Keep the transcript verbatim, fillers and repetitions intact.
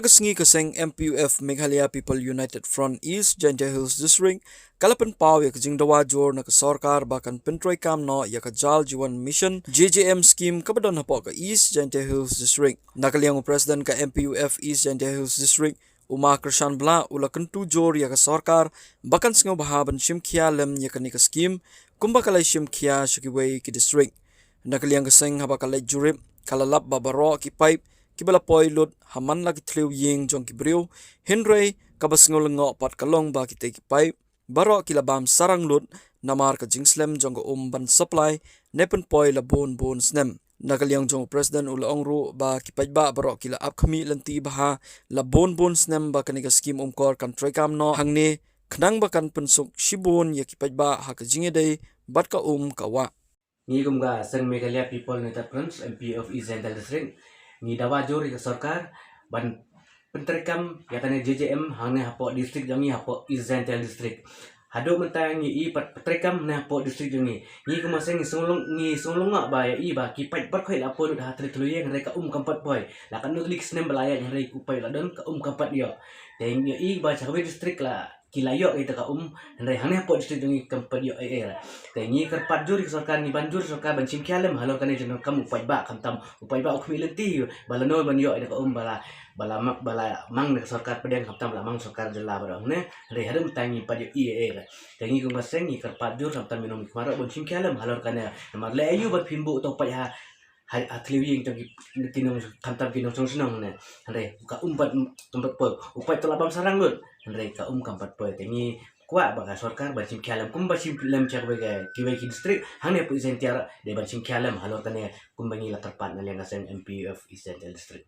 Ka sngi ka seng M P U F, Meghalaya People United Front East Jaintia Hills District, ka la pynpaw ïa ka jingdawa jur na ka sorkar ba kan pyntreikam noh ïa ka Jal Jeevan Mission, J J M scheme, kaba don hapoh ka East Jaintia Hills District. Na ka liang u President ka M P U F East Jaintia Hills District, u Ma Kyrshan Blah, u la kyntu jur ïa ka sorkar ba kan sngewbha ban shim khia lem ïa kane ka scheme kumba ka la shim khia sha kiwei ki district. Na ka liang ka seng, haba ka leit jurip, ka la lap ba baroh ki paip kiba la poi lut ha man la ki thliew ïing jong ki briew, hynrei kaba sngewlyngngoh pat ka long ba kitei ki paip baroh ki la bam sarang lut namar ka jingslem jong ka um ban supply ne pynpoi la bun bun snem. Na ka liang jong u President, u la ong ruh ba ki paidbah baroh ki la ap khmih lynti bha la bun bun snem ba kane ka scheme um kor kan treikam noh hangne, khnang ba kan pynsuk shibun ïa ki paidbah ha ka jingïadei bad ka um ka wah. Ngi kum ka seng Meghalaya People United Front, M P U F East Jaintia District, ngi dawa jur ïa ka sorkar ban pyntreikam ïa kane J J M hangne hapoh district jong ngi, hapoh East Jaintia District. Haduh mynta ngi i pat pyntreikam ne hapoh district jong ngi. Ngi kum ka seng ngi sngewlong, ngi sngewlyngngoh ba ïa i ba ki paip baroh ki la poi lut ha thliew thliew ïing, hynrei ka um kam pat poi. La katno tylli ki snem ba la ïaid hynrei u paip la don, ka um kam pat ïoh. Te ngi i ba sha kawei district la ki la ïoh ïa ka um, hynrei hangne hapoh district jong ngi kam pat ïoh ei ei. Te ngi kyrpad jur ïa ka sorkar, ngi ban jur ïa ka sorkar ban shim khia lem halor kane, jong kam u paidbah, khamtam u paidbah u khmih lynti ba lano ban ïoh ïa ka um ba la, ba la ma-, ba la mang na ka sorkar pdeng, khamtam la mang sorkar jylla baroh hangne, hynrei haduh mynta ngim pat ïoh ei ei. Te ngi kum ka seng ngi kyrpad jur, khamtam ïa nongmihkhmat ruh ban shim khia lem halor kane. Namar leh aïu ban phim buh to paip ha ha, ha thliew ïing jong ki, ki nong, khamtam ki nongshong shnong ne. Hynrei ka um pat kam pat poi. U paip te la bam sarang lut, hynrei ka um kam pat poi. Te ngi kwah ba ka sorkar ban shim khia lem kumba shim lem sha kiwei ki, kiwei ki district hangne hapoh East Jaintia, dei ban shim khia lem halor kane kumba ngi la kyrpad na liang ka seng M P U F East Jaintia District.